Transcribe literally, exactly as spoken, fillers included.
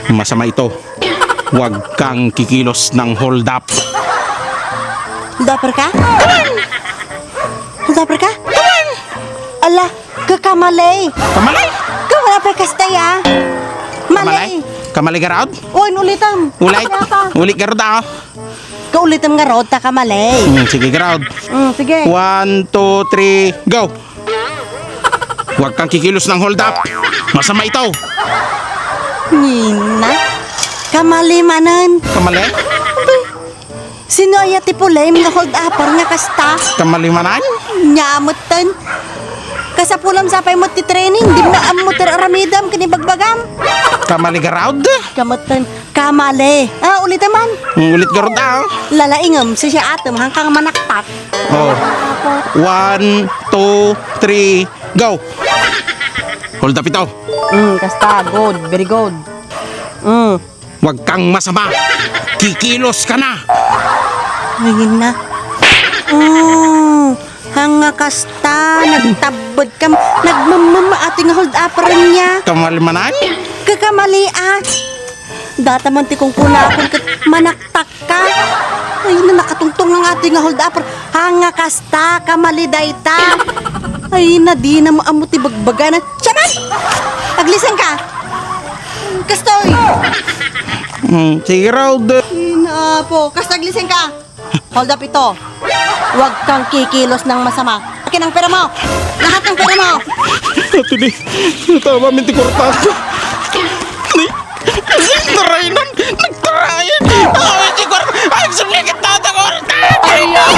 Masama ito. Huwag kang kikilos ng hold up. Hold upper ka? Hold upper ka? Ala, kakamali. Kamalay? Kamalay pa kasta ya. Kamalay? Malay. Kamalay garod? Oy, ulitam. Ulit. Kaya pa. Ulit garod ah. Kaulitam garod, ta kamalay. Hmm, sige garod. Hmm, sige. One, two, three, go! Huwag kang kikilos ng hold up. Masama ito. Nina, kamali manen. Kamali? Sino aya ti pulem nga hold upper nga kasta? Kamali manen? Nyamutten. Kasapulam sapay mo ti training, di na ammo ter aramidam ken ibagbagam. Kamali garod? Kamutten. Kamali. Ah, ulit naman. Mm, ulit garod ah. Lalaingem, sisiatem, hangkang manaktak. Oh. One, two, three, go. Hold up ito. Mm, kasta, good, very good. Mm. Huwag kang masama. Kikilos ka na. Ngayon na. Oh, hanga kasta, nagtabbed ka, nagmamama ati nga hold upper niya. Kamali manen? Kakamali ah. Data man ti kungkuna akon ket manaktak ka. Ay, na nakatungtong nga ati nga hold upper. Hanga kasta, kamali dayta. Ay, na di na mo ammo ti bagbagana. Siya man! Aglisen ka! Kastoy! Hmm, sige raw, de. Ay, na po. Kasta aglisen ka! Hold up ito. Huwag kang kikilos ng masama. Akin ang pera mo! Lahat ng pera mo! Ate, di. Tama, minti kwarta. Di. Nagtarayan! Nagtarayan! Ay, siguro! Ay, sumikit na ako! Ay, ay!